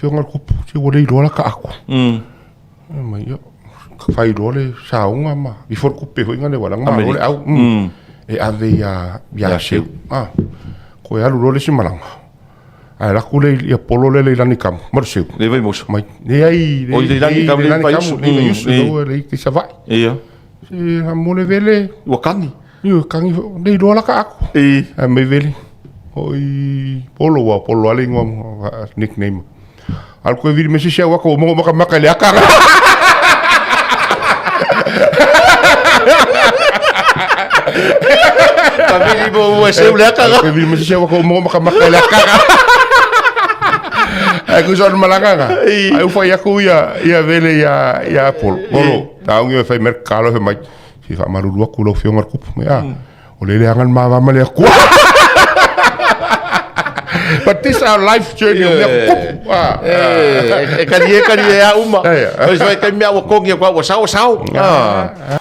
afioga i le tupu, se ua le iloa la ta ato. Fai mai, ia, fai loa le sauga ma ifo le tupe foi na le wala ma le au. E ave ia ia Seu. Ah. Koe alu loa le isi malaga. Ae alu atu le ia Polo lea le i lani kamu, ma le Seu. Le Vaimoso. Mai, leai, Oi, le lani kamu, le Vaiusu. Le Vaiusu, le i Savaii. Ia. Se a mo le vele. Ua kagi. Io, kagi, le iloa la ka aku. I. Ae mai vele. Oi, Polo ua Polo ale ingoa nickname. Alu koe vili me sisi au aka ua mago makamaka i le aka. Ka vili mo ua seu le aka. Alu koe vili me sisi au aka ua mago makamaka i le aka. Ai ku son malaga ga. Ai ufai aku ia ia vele ia ia Polo. Polo. Taungi e fai mer kalo he mai. Si fa marulu aku lau fionga kupu me a. O le leaga le mava ma le Atua. But this our life journey o mea kupu. Ah, E kali e kali e a uma. Yeah, yeah. Oi, so e kai mea ua kongi ua sao sao. Ah.